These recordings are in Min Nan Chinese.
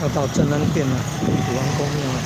要到镇安殿了，土王公庙了。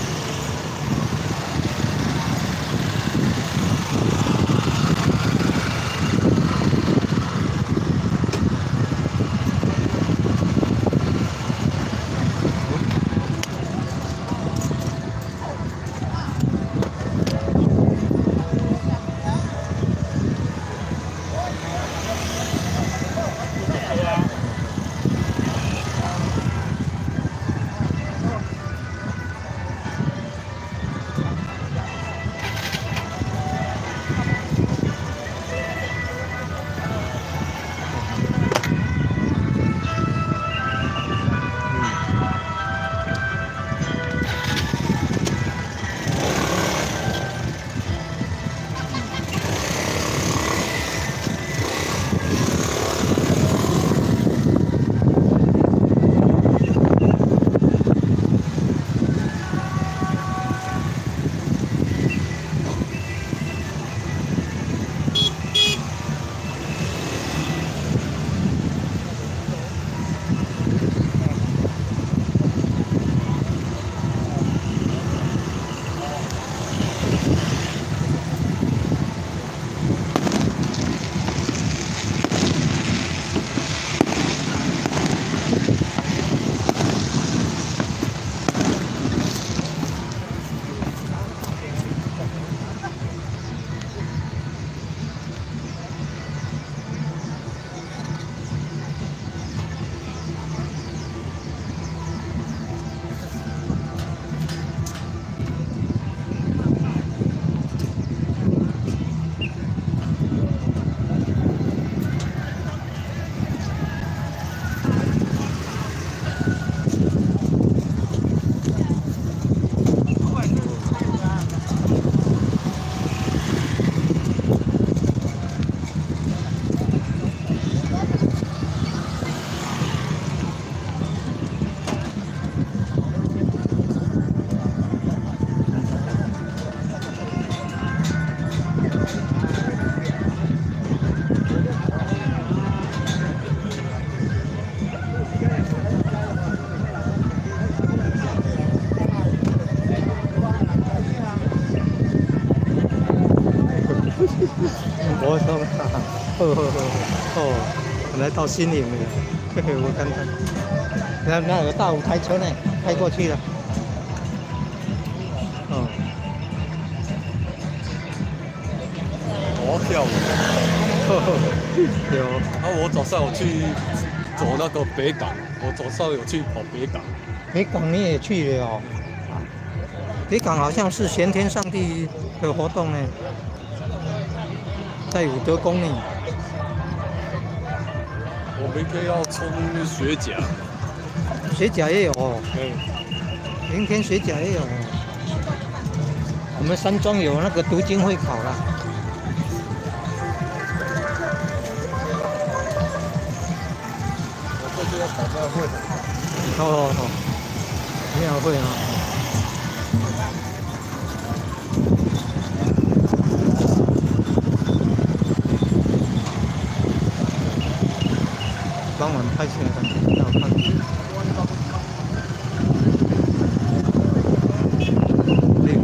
我说，好好好，哦，来到新营了，嘿嘿，我看看，那有大五台车呢，开过去了。哦，我跳舞。有。啊，我早上有去走那个北港，我早上有去跑北港。北港你也去了哦？北港好像是玄天上帝的活动呢，在武德宫呢。我明天要冲学甲。学甲也有哦。嗯。明天學甲也有。我們山莊有那個讀經會考啦。我這就要跑廟會。哦哦，廟會啊。傍晚拍起來感覺很好看。對。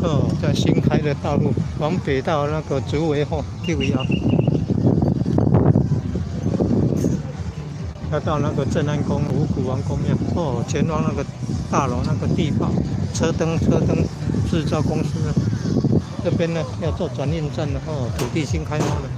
哦，在新開的道路往北到那個竹圍後，這位啊，要到那個鎮安宮五穀王公廟。哦，前方那個大樓那個地堡，車燈製造公司，這邊呢要做轉運站了。哦，土地新開發了。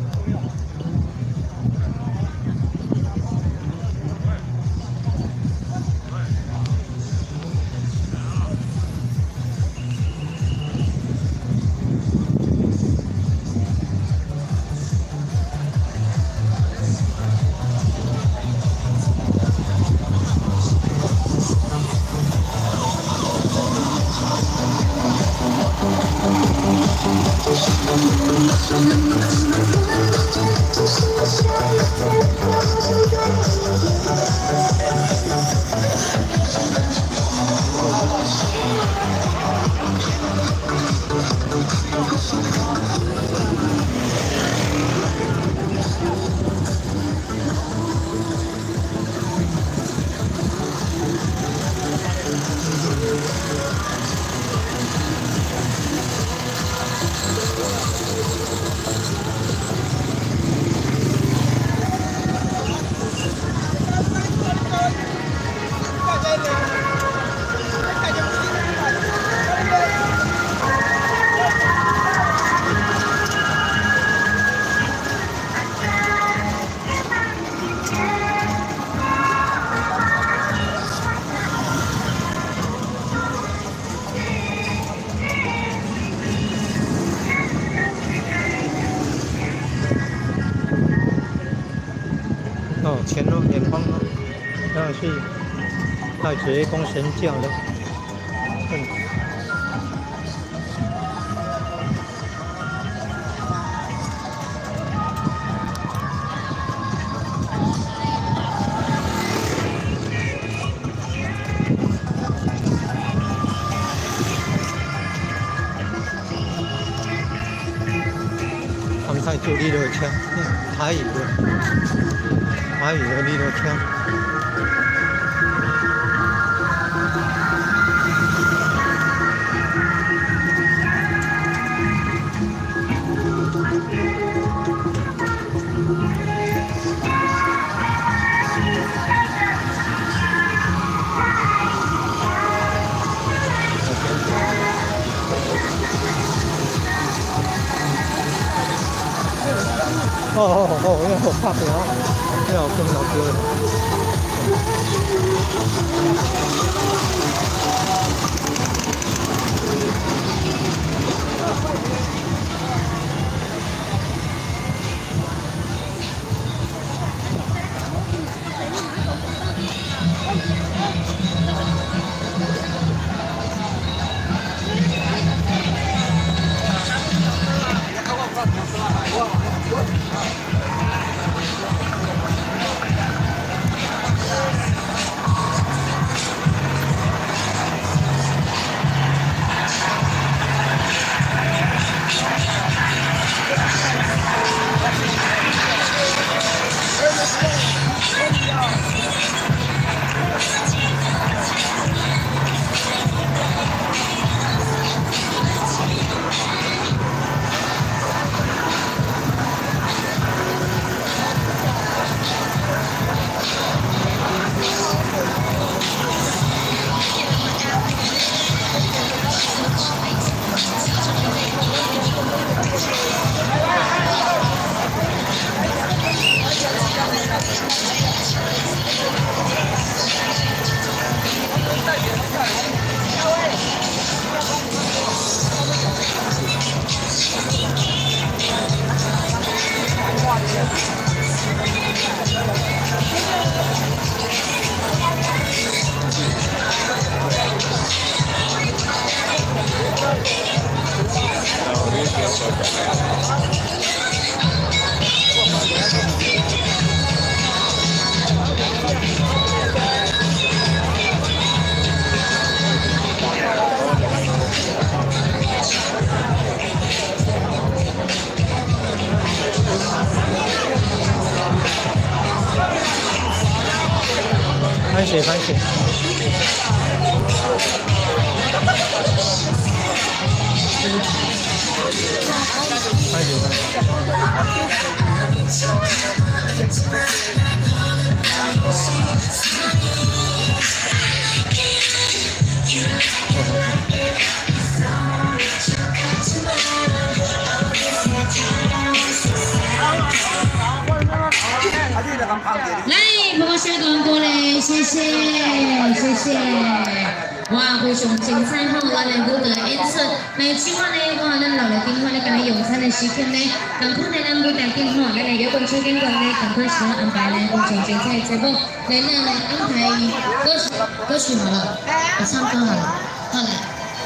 哦，前路遠方哦，那是太子宮神教的。嗯。他們在做綠豆車，台語的，台語的綠豆車。哦哦哦，那個拍片哦，那個更老歌。勢，歹勢。歹勢歹勢。來，幫我寫廣告咧，謝謝，謝謝。哇，非常精彩吼！咱的舞蹈演出。那這款呢，我咱落來頂款咧，今日用餐的時間呢，仝款的咱舞台頂吼，咱的搖滾小演員呢，仝款是安排呢非常精彩的節目。來，咱來安排歌曲，歌曲好了，我唱歌好了，好來，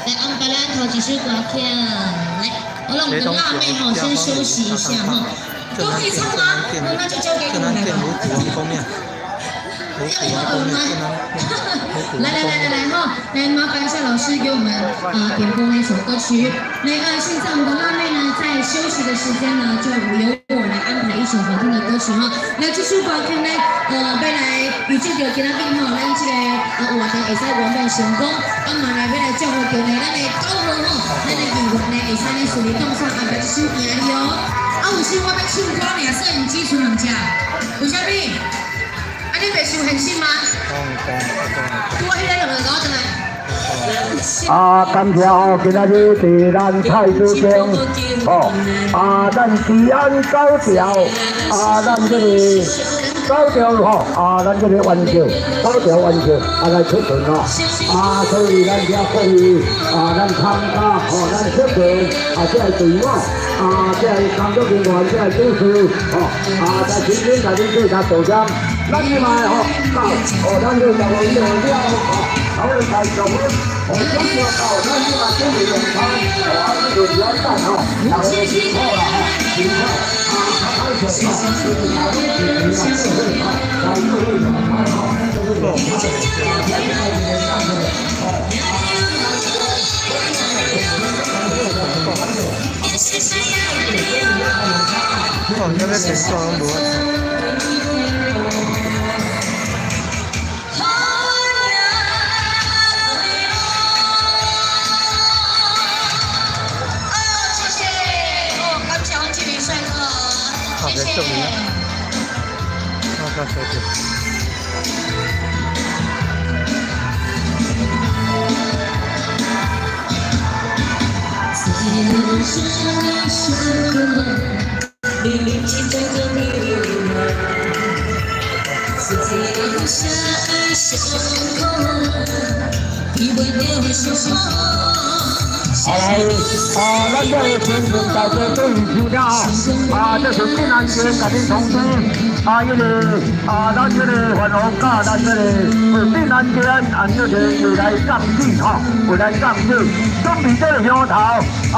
來安排咱頭一首歌曲，來，好了，我們的辣妹吼，先休息一下哈。都可以唱嗎？那就交給你們來吧。要用耳嗎？來來來來來哈，來麻煩一下老師給我們點播那首歌曲。來現在我們的辣妹呢，在休息的時間呢，就由我來安排一首好聽的歌曲哈。來，這首歌曲呢，要來預祝著今仔日吼，咱這個活動會使圓滿成功。啊嘛來欲來祝福著呢，咱的9號吼，咱的議員呢會使呢順利當選，安排這首贏你哦。啊，有時我欲唱歌爾，攝影機賰兩隻，為啥物？啊，你袂受現實嗎？拄仔彼个兩个搞轉來。啊，感謝哦，今仔日佇咱太子宮，吼，啊，咱治安9條，啊，咱這個9條吼，啊，咱這個原則，9條原則，啊來出巡吼，啊，所以咱遮可以，啊，咱參加，吼，咱出巡，啊，這個隊伍，啊，這個工作人員，這個主持，吼，啊，在親身來恁做下導賞，咱這嘛吼，到，哦，咱這十五了了，吼，然後來上分。哦，總之到，咱這嘛準備用餐，哦，啊，這就簡單吼，大家辛苦啦吼，辛苦，啊，歹勢吼，就是啊，你是啊，做伙吼，來做伙用餐吼，這個，哦，這個電線攏無。好的，這裡，那小姐。好來，啊，咱這個聽眾大家對收聽啊，這是闽南縣共恁通知，啊，這個啊，咱這個范王佮咱這個閩南縣按這個未來降旨吼，未來降旨，準備這個香頭，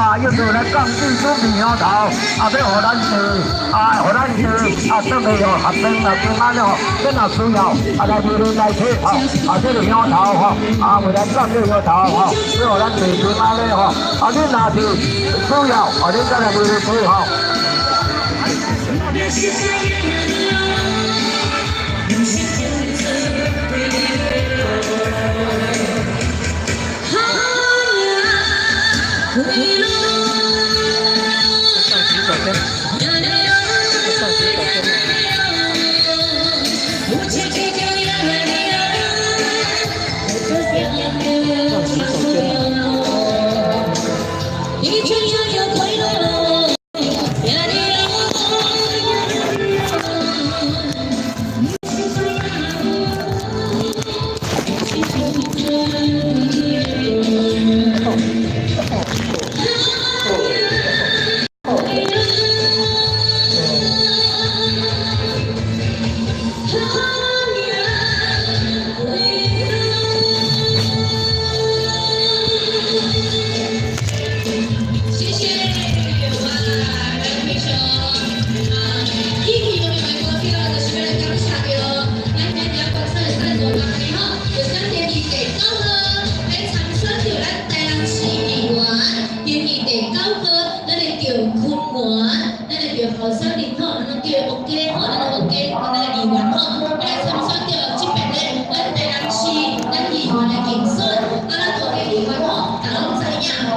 啊，要做來降旨準備香頭，啊，欲予咱做，啊，予咱做，啊，準備哦，學生啊，平安哦，咱若需要，啊，來這裡來取吼，啊，這個香頭吼，啊，未來降這個香頭吼，欲予咱做平安咧吼，啊，恁若是需要，啊，恁再來這裡取吼。上洗手間，上洗手間。上洗手間。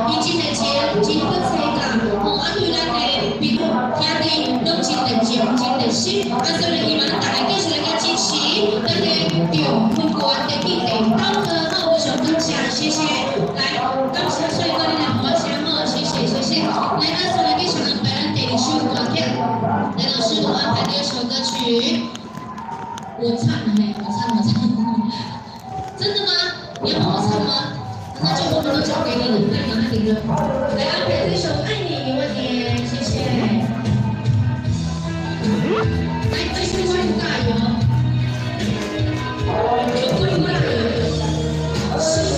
伊真熱情，真好參加，吼，啊對咱的朋友兄弟攏真熱情，真熱心，啊所以希望大家繼續來共支持，咱的中分縣的基地導歌，好，非常感謝，謝謝，來，感謝帥哥你來予我聲吼，謝謝謝謝，來，咱再來繼續安排咱第二首歌曲，來老師，我安排第二首歌曲，我唱嘿，我唱我唱，真的嗎？你要幫我唱嗎？那就我們都交給你了，那趕快點歌，來安排這首《愛你一萬年》，謝謝。來，這是我加油，祝你加油。是是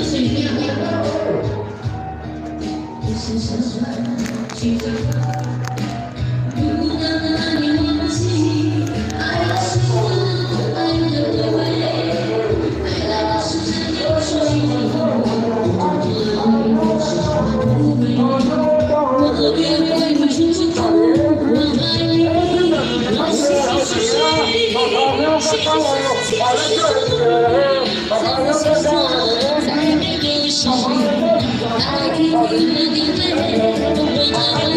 是，你好你好。是是是，去找。不能讓你忘記，愛的習慣，愛的對味，愛來的是真的屬於你，我願為你祝福，我愛你，我心屬你，心心屬你，在我心中再沒有誰代替你的地位，我愛你，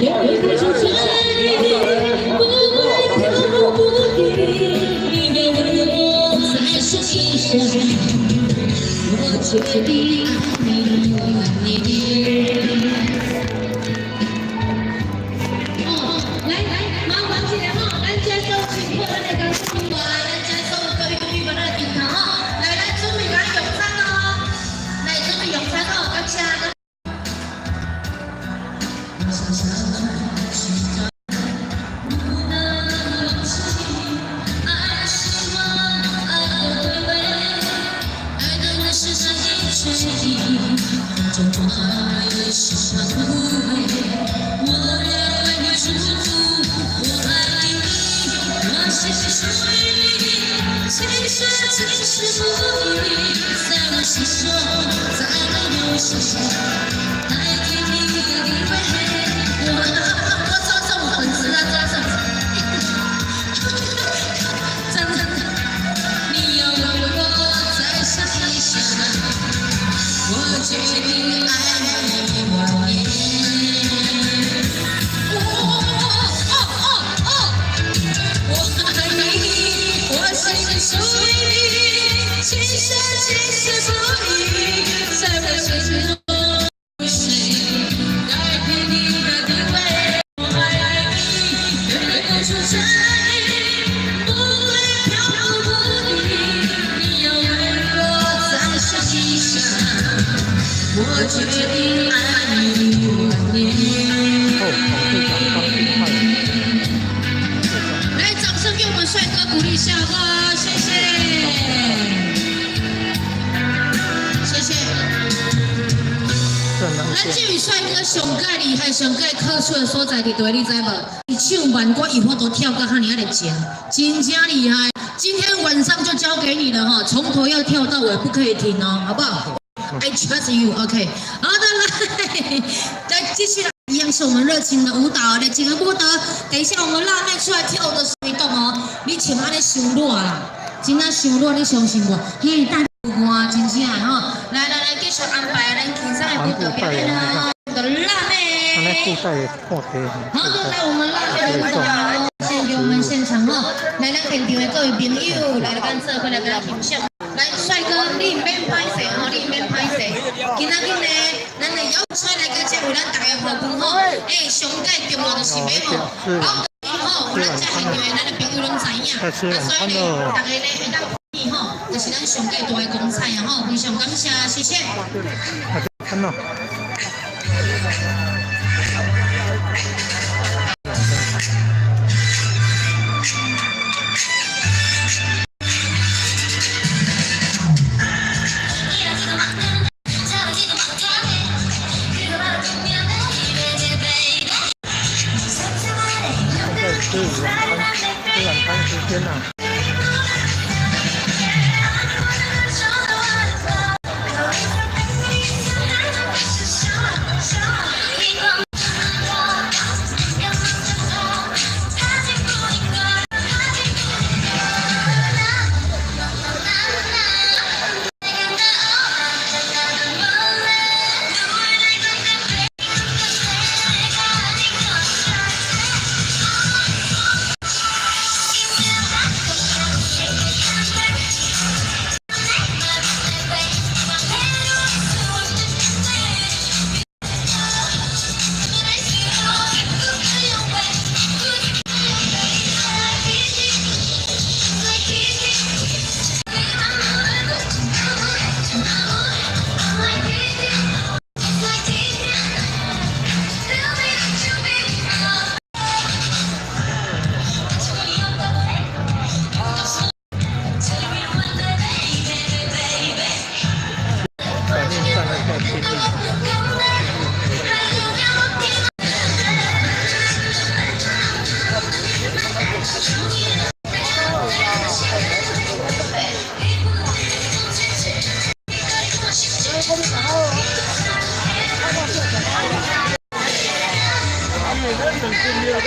留不住這裡，不會漂浮不定，你要為我再想一想，我決定愛你一萬年。哦，來來，麻煩一下吼，咱這所有辛苦咱的工作人員，咱這所有各位朋友咱的鏡頭吼，來，咱準備來用餐咯，來準備用餐哦，感謝。我想想去找，不能忘記，愛的習慣，愛的對味，愛的那是真的確定，風中花也喜歡枯萎，我願為你祝福，我愛你，我心屬於你，今生今世不移，在我心中再沒有誰代替你的地位。我做這種粉絲啊，做這種，真的，你要為我再想一想，我決定愛你一萬年。哦哦哦哦！我愛你，我心屬於你，今生今世不移，在我心中誰代替你的地位？我愛你，願付出真意，不會漂浮不定。你要為我再想一想，我決定愛你一萬年。哦，董事長張金泰。來，掌聲給我們帥哥鼓勵一下，好不好？謝謝，謝謝。咱這位帥哥上蓋厲害，上蓋可取的所在佇佗，你知無？伊唱慢歌，伊有法度跳到遐爾仔熱情，真正厲害。今天晚上就交給你了哈，從頭要跳到尾，不可以停哦，好不好？I trust you, OK。好的，來，來繼續來，一樣是我們熱情的舞蹈，熱情的舞蹈。等一下我們辣妹出來跳的時候，動哦，你穿按呢傷熱啦，真正傷熱，你相信無？嘿，大汗真正吼。來來來，繼續安排咱輕鬆的舞蹈表演哦，的辣妹。好的，來我們辣妹的舞蹈，獻給我們現場哦。來，咱現場的各位朋友，來來咱做伙來共咱欣賞。來，帥哥，你毋免歹勢吼，你毋免歹勢。今仔日呢，咱的邀請來到這為咱大家服務吼。欸，上蓋重要就是欲吼，保吼，咱這現場的咱的朋友攏知影。啊，所以呢，大家呢會當歡喜吼，就是咱上蓋大的光彩啊吼，非常感謝，謝謝。看到。在吃晚餐，吃晚餐時間啊。吃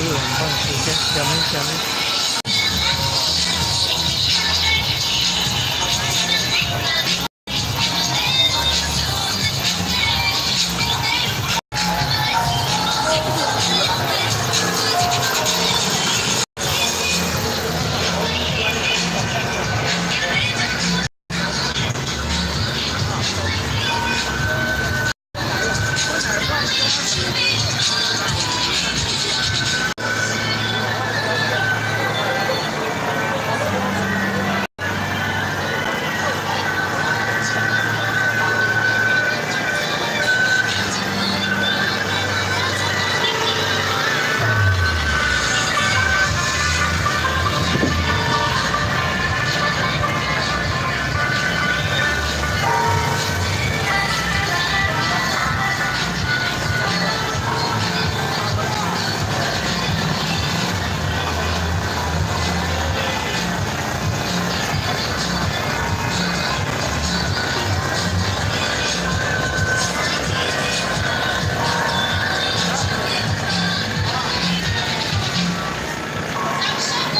晚飯時間，下面下面。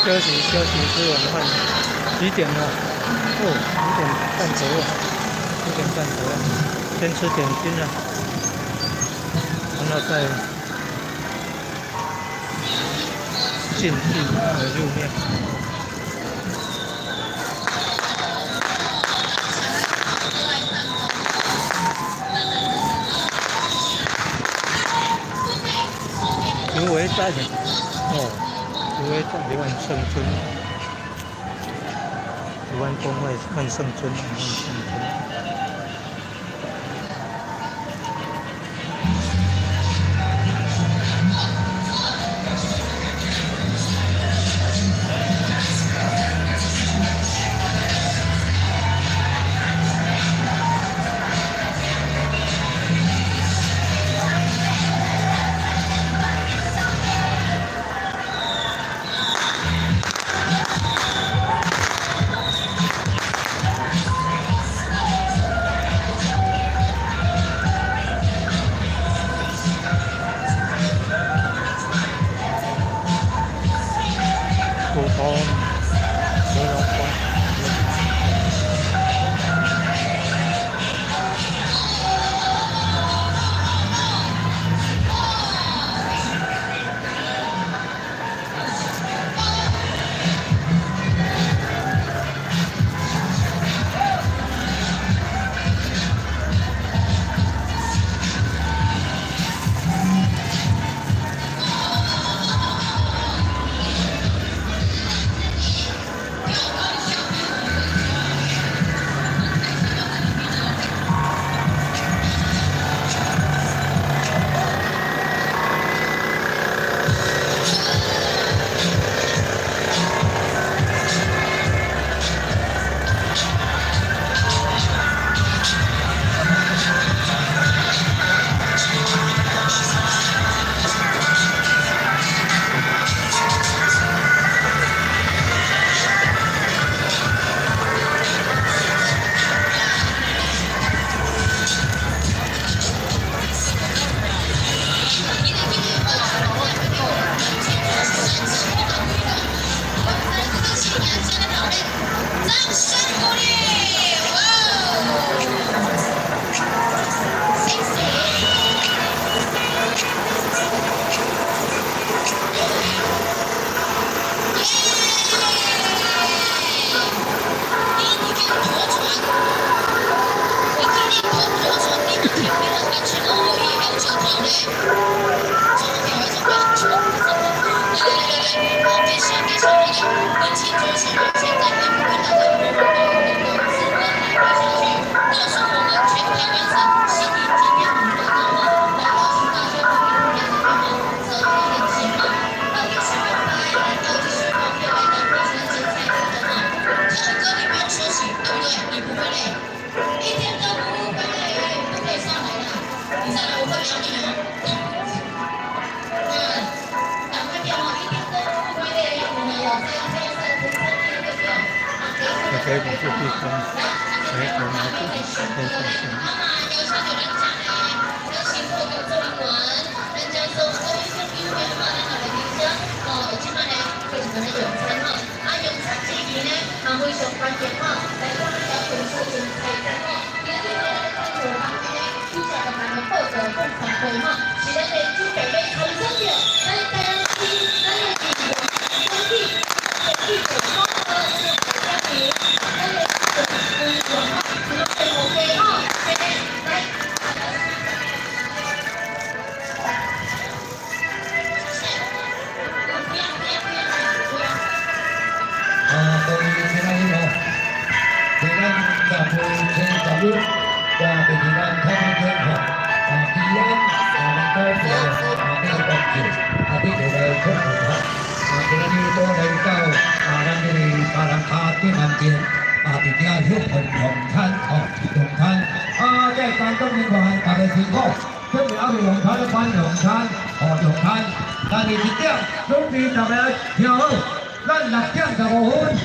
休息休息，吃晚飯。幾點了？哦，5點半左右，5點半左右，先吃點心了，然後再進去入廟。芦苇站，哦。芦苇站的萬聖尊，台灣公萬萬聖尊，萬聖尊。普通，牛肉湯。北港是闭关，北港那个天上线。啊，各位今仔日吼，伫咱10月10日，也就是咱太平天吼，啊，基安啊，咱高票啊，这个关注，啊，这个来出门吼，啊，今仔日都来到啊，咱这个巴兰卡镇安店，啊，伫遮歇睏用餐吼，用餐，啊，这工作人员大家辛苦，准备还未用餐咧，搬用餐，吼，用餐，但是一点准备大家听好。咱6點15分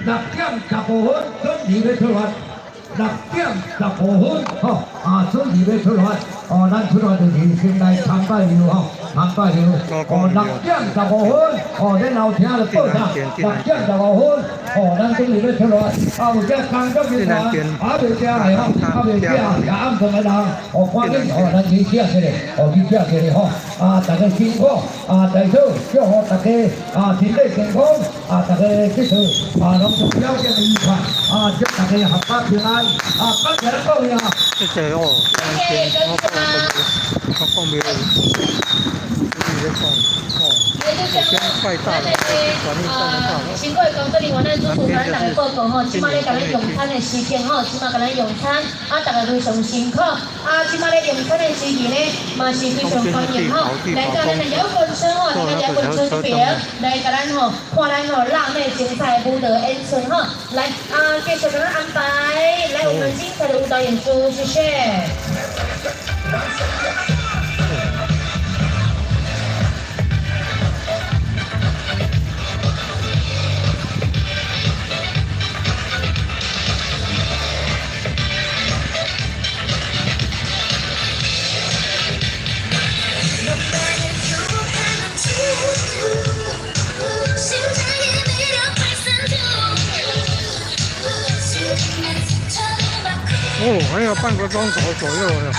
，6點15分準時欲出發。6點15分，吼啊，準時欲出發。哦，咱出發就是先來參拜廟吼，參拜廟。哦，6點15分，哦，然後聽就報啥？6點15分，哦，咱準時欲出發。啊，有這工作人員還未食來吼，還未食，也暗頓的人，哦，趕緊哦，咱去食一下，哦，去食一下吼。啊，大家辛苦，啊，在此祝福大家啊，身體健康，啊，大家這次啊，攏總表現得愉快，啊，祝大家闔家平安，啊，感謝咱各位啊。謝謝哦，我講我講沒有，你在講哦，我先拜大了，轉運站的大樓。辛苦的工作人員，咱主持人大家報告吼，這擺咧共咱用餐的時間吼，這擺共咱用餐，啊，大家非常辛苦，啊，這擺咧用餐的時間呢，嘛是非常歡迎吼，來到咱的搖滾車吼，這個搖滾車這邊來共咱吼，看咱吼辣妹精彩的舞蹈演出吼，來啊，繼續共咱安排，來我們精彩的舞蹈演出，謝謝。哦，還有半個鐘頭左右呢，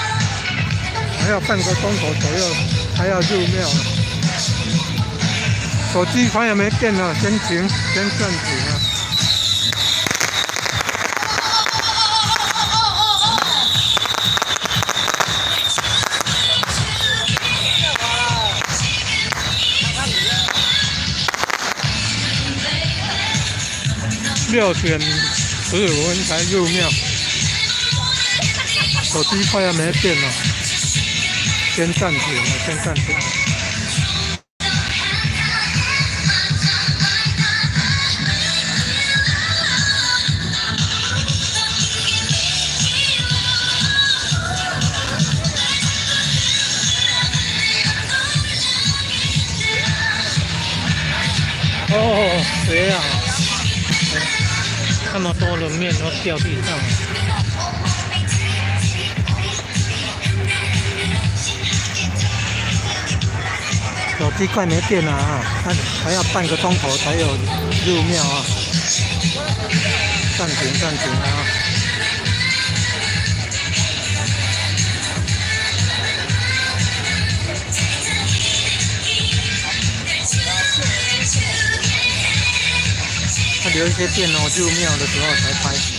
還有半個鐘頭左右，還要入廟。手機快要沒電了，先停，先暫停啊。6點15分才入廟。手機快要沒電了，先暫停了，先暫停。哦，誰啊？那麼多的麵都掉地上了。手機快沒電了啊！還要半個鐘頭才有入廟啊！暫停，暫停啊！他留一些電哦，入廟的時候才拍。